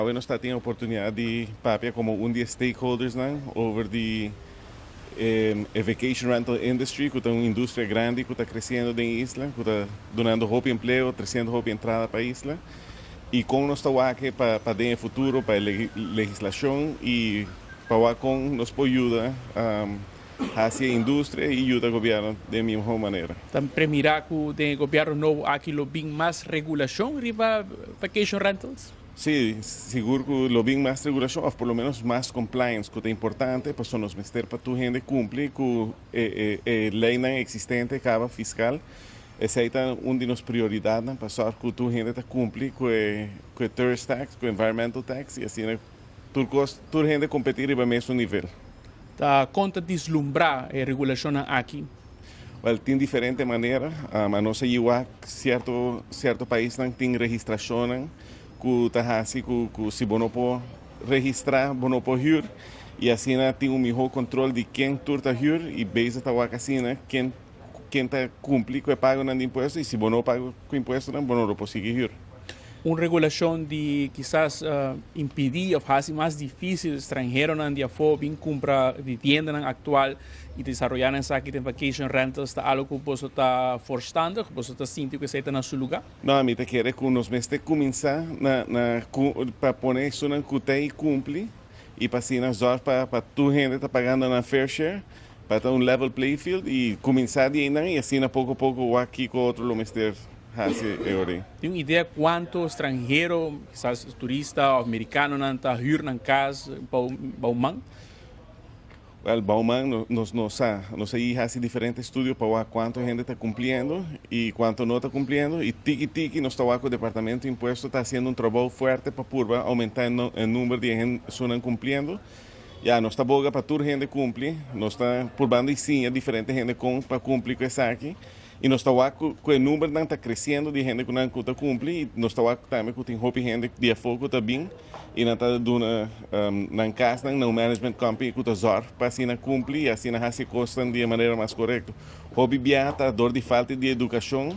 Awe nos ta tin oportunidad di papia como un di stakeholders nan over di e vacation rental industry, cu ta un industria grandi cu ta creciendo den isla, cu ta dunando hopi empleo, treciendo hopi entrada pa isla. Y con nos ta wak pa den futuro, pa legislacion y pa con nos por yuda haci e industria y yuda gobierno di mihor manera. Tambe mira cu e gobierno nobo aki lo bin mas regulacion riba vacation rentals? Si, sigur cu lo bin mas regulacion, of por lo menos mas compliance, cu ta importante, pa nos mester pa tur hende cumpli cu e ley existente caba fiscal. Esey ta un di nos prioridad, pa cu tur hende ta cumpli cu e tourist tax, cu environmental tax, y asina tur hende competi riba mesun nivel. Ta con ta vislumbra e regulacion aki? Well, tin diferente manera. Nos a cierto pais tin registracion cu ta asina cu si bo no por registra, bo no por huur. Y asina tin un mihor control di ken tur ta huur y base ta asina ken ta cumpli cu e pago di impuesto y si bo no paga cu impuesto, bo no por sigui huur. Un regulacion di kisas impedi of haci mas dificil stranhero nan di afo bin cumpra vivienda nan actual y desaroya esaki den vacation rentals ta algo cu bo ta voorstander, bo ta sinti cu esey ta na su lugar? No, mi ta kere cu nos mester cuminsa na pa pone esey na cu cumpli y pa asina zorg pa tur hende ta pagando nan fair share, pa un level play field y cuminsa di ey y asina poco poco aki cu otro lo mester haci e. Tin un idea cuanto stranhero, kisas turista of americano nan ta huur nan cas pa man? Well, bou man nos no sa, nos a haci diferente estudio pa cuanto hende ta cumpliendo y cuanto no ta cumpliendo y tiki tiki nos ta cu departamento di impuesto ta haciendo un trabou fuerte pa purba aumenta e number di hende cu cumpliendo. Ya, nos ta boga pa tur hende cumpli, nos ta purbando siña diferente hende con pa cumpli cu esaki. Y nos ta cu e number ta creciendo di hende cu no ta cumpli y nos ta tambe cu tin hopi hende di afo cu ta bin y nan ta duna nan cas na un management company cu ta zorg pa asina cumpli y asina haci cos di manera mas corecto. Hopi biaha ta door di falta di educacion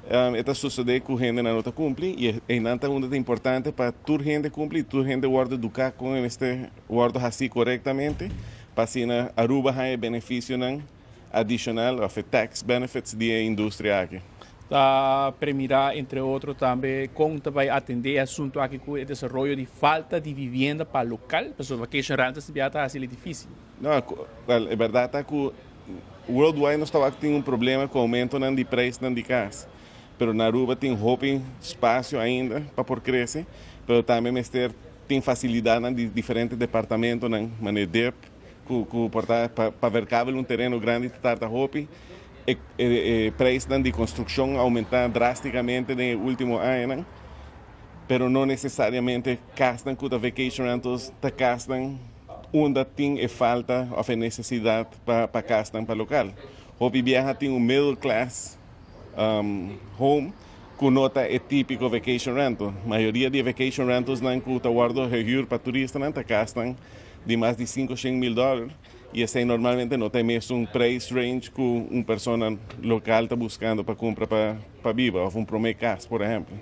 ta sucede cu hende no ta cumpli y nan ta unda importante pa tur hende cumpli y tur hende wordo educa con esey wordo haci corectamente pa asina Aruba haya beneficio nan adicional of tax benefits di industria aki. Ta premira, entre otro, tambe con ta bay atende e asunto aki cu e desaroyo di falta di vivienda pa local, pa vacation rentals ta asina dificil. No, well, e berdad ta cu worldwide nos ta tin un problema cu aumento di prijs di cas. Pero na Aruba tin hopi espacio ainda pa por crece, pero tambe mester tin facilidad di diferente departamento, manera DEP, cu por ta pa verkabel un tereno grandi ta hopi e prijs di construccion a aumenta drasticamente den ultimo aña, pero no necesariamente cas cu ta vacation rentals ta cas unda tin e falta of e necesidad pa cas pa local. Hopi biaha tin un middle class home cu no ta e tipico vacation rental. Mayoria di vacation rentals nan cu ta wordo gehuur pa turista nan ta cas di mas di 500 mil dollar y esey normalmente no tin mes un price range cu un persona local ta buscando pa cumpra pa biba of un prome cas, por ehempel.